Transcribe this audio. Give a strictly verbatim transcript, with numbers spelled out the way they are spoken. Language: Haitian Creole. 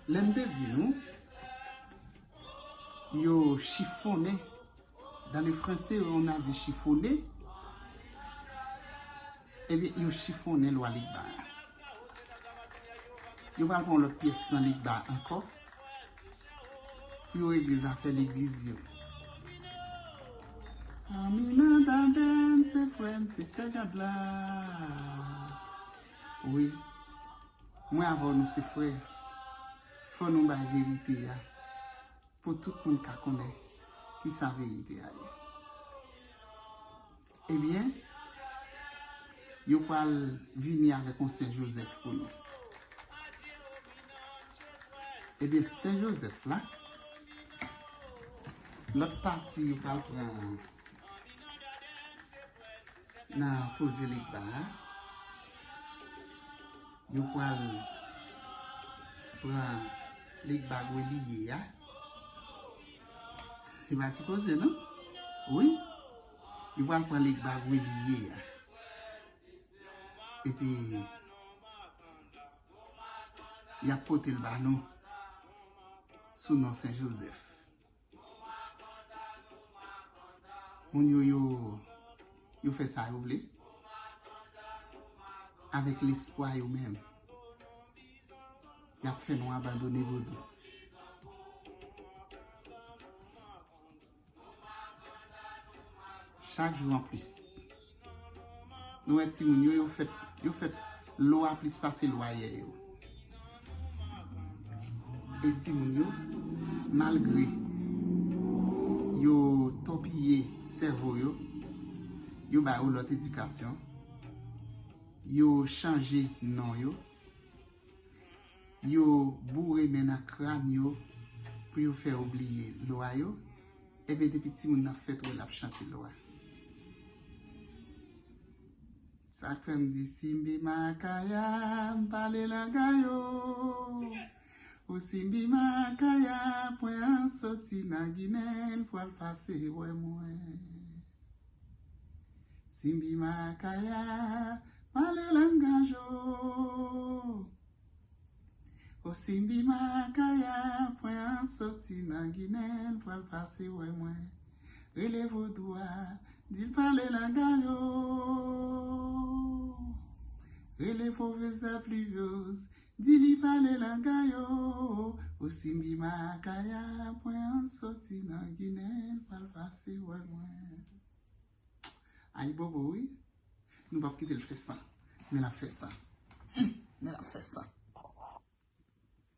Lè m te di nou, yo chifonnen. Dans le français, on a dit chiffonner. Ebyen, yo chifonnen lwa Legba a. Yo pral pran yon lòt pyès nan Legba ankò pou yo regle zafè legliz yo. Aminadaden se frè n, se sè gad la. Wi, mwen avè w nou se frè. Fò nou bay verite a pou tout moun ka konnen kisa verite a ye. Ebyen, yo pral vini avèk yon Sen Jozèf pou nou. Ebyen, Sen Jozèf la, lòt pati yo pral pran nan koze Legba a. Yo pral pran Legba Gweliye a. Se pa ti koze, non? Wi. Yo pral pran Legba Gweliye a. Epi, y ap pote l ba nou sou non Sen Jozèf. Moun yo, yo, yo fè sa yo vle. Avèk lespwa yo menm, y ap fè nou abandone vodou. Chak jou anplis. Nou wè timoun yo, yo fèt, yo fèt lwa plis pase lwa yè yo. E timoun yo, malgre yo tòpiye sèvo yo, yo ba yo lòt edikasyon, yo chanje non yo, yo boure men nan kràn yo pou yo fè yo bliye lwa yo, ebyen depi timoun nan fèt ou wè l ap chante lwa. Sa k fè m di Simbi Makaya, m pale langa yo. O Simbi Makaya, pwen an soti nan Ginen, l pral pase wè mwen. Simbi Makaya, pale langa yo. O Simbi Makaya, pwen an soti nan Ginen, l pral pase wè mwen. Rele vodou a, di l pale langa yo. Rele pwofesè Pluviose, di li pale langa yo. O Simbi Makaya, pwen an soti nan Ginen, l pral pase wè mwen. Ayibobo, wi. Nou p ap kite l fè sa. Men l ap fè sa. Hmm, men l ap fè sa.